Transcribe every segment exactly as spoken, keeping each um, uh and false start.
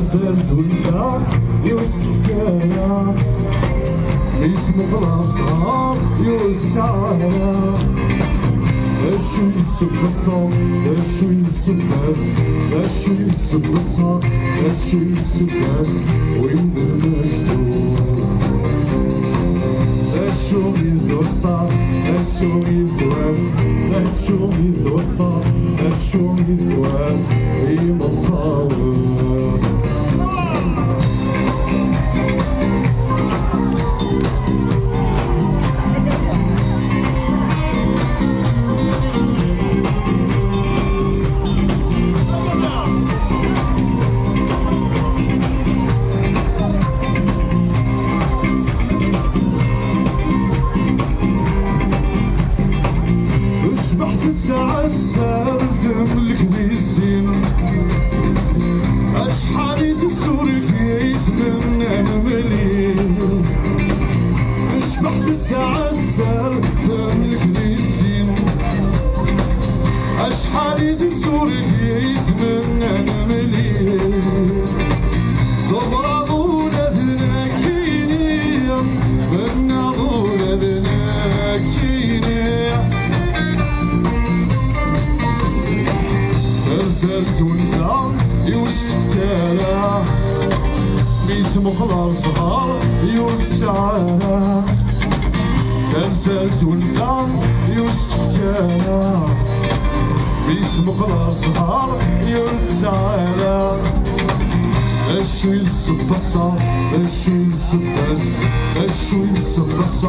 Azal tunza, yiwet tefkara. Mi tmuqel ɣer ẓẓher, yiwet tesɛara. Acu yessebbeṣṣer, acu yessebbeṣ, acu yessebbeṣṣer, acu yessebbeṣ, win d lmektub. Acu i d wass-a, acu i d wass, acu i d wass-a, acu i d wass imeṭṭawen. Tecbeḥ tesɛa sser temlek di sin. Acḥal i tezzurig i tmenna nemlil. Tecbeḥ tesɛa sser temlek di sin. Acḥal i tezzurig i tmenna nemlil. Ẓebreɣ ula d nekkini, mennaɣ ula d nekkini. Terzal tunza i ur s-tefkara, mi tmuqel ar ẓẓher i ur tesɛa ara. Terzal tunza i ur s-tefkara, mi tmuqel ar ẓẓher i ur tesɛa ara. Acu i d ssebba-s, acu i d ssebba-s, acu i d ssebba-s,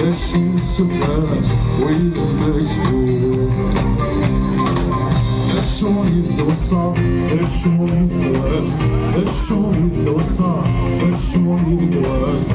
acu i d ssebba-s, wid n lektub. Acu i d wass-a, acu i d wass, acu i d wass-a, acu i d wass,